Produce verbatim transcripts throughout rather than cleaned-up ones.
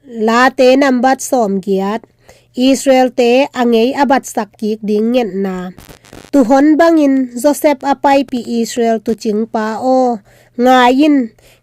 Late nambat sawmgiat. Israelte a ngei a batsak kik ding ngetna. Tuhon bangin Josef a paipih Israel tucingpa aw, ngai in,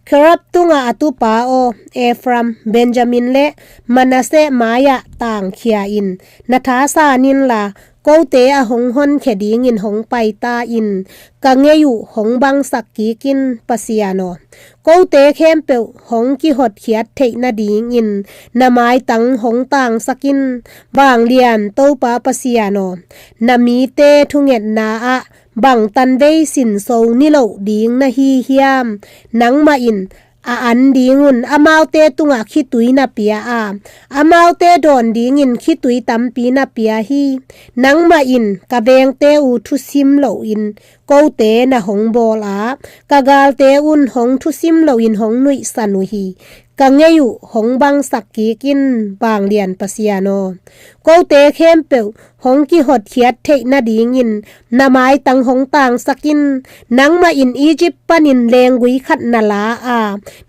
Cherub tungah a tupa aw, Ephraim, Benjamin le Manasseh mai-ah tangkhia in, na thasan inla, kote a hong honkhia dingin hong paita in, ka ngei uh hong bangsak kik in, Pasian aw. Kote khempeuh hong kihotkhiat theih nadingin na maitang hong tangsak in, Vanglian Topa Pasian aw. Na mite thungetna ah bang tanvei sinso niloh ding na hi hiam? Nangmah in a an dingun amaute tungah khitui na pia a, amaute dawn dingin khitui tampi na pia hi. Nangmah in ka vengte uh thusim loin kote na hong bawl a, ka galte un hong thusim loin hong nuihsan uh hi. Ka ngei uh hong bangsak kik in, Vanglian Pasian aw. Kote khempeuh hong kihotkhiat theih nadingin na maitang hong tangsak in. Nangmah in Egypt panin lenggui khat na la a,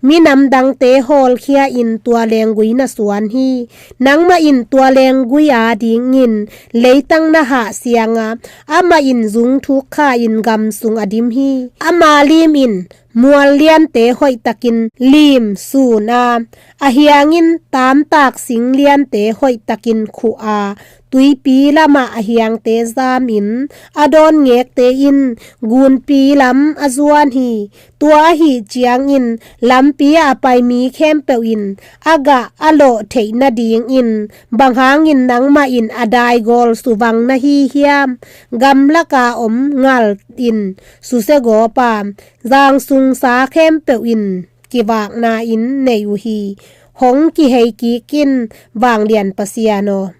minam dangte hawlkhia in tua lenggui na suan hi. Nangmah in tua lenggui a dingin leitang na hahsiang a, amah in zung thukkha in gam sung a dim hi. Ama lim in mual liante hoihtakin lim sun a, a hiangin tamtak sing liante hoihtakin khuh a, tuipi lamah a hiangte zamin a dawn ngekte in gunpi lam a zuan hi. Tua ahi ciangin lampi a pai mi khempeuh in a gah a lawh theih nadingin bang hangin nangmah in a daigawl suvang na hi hiam? Gamlaka om ngal in susia gawp a, zangsungsa khempeuh in kivakna in nei uh hi. Hong kihei kik in, Vanglian Pasian aw.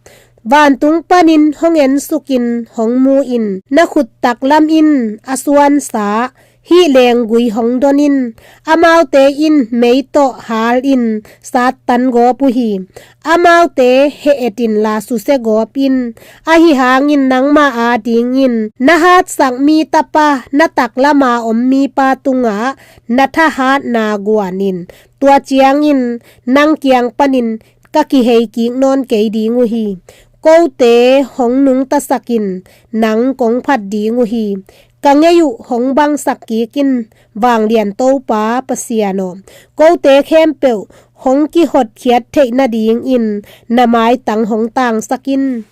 Vantung panin hong ensukin hong mu in, na khut taklam in a suansa hih lenggui hong don in. Amaute in mei tawh hal in sattan gawp uh hi. Amaute heh et inla susia gawp in. Ahi hangin nangma a dingin na hatsak mi tapa, na taklama om mipa tungah na thahatna guan in. Tua ciangin nang kiang panin ka kihei kik nawn kei ding uh hi. Kote hong nungtasak in, nang kong phat ding uh hi. Ka ngei uh hong bangsak kik in, Vanglian Topa Pasian aw. Kote khempeuh hong kihotkhiat theih nadingin na maitang hong tangsak in.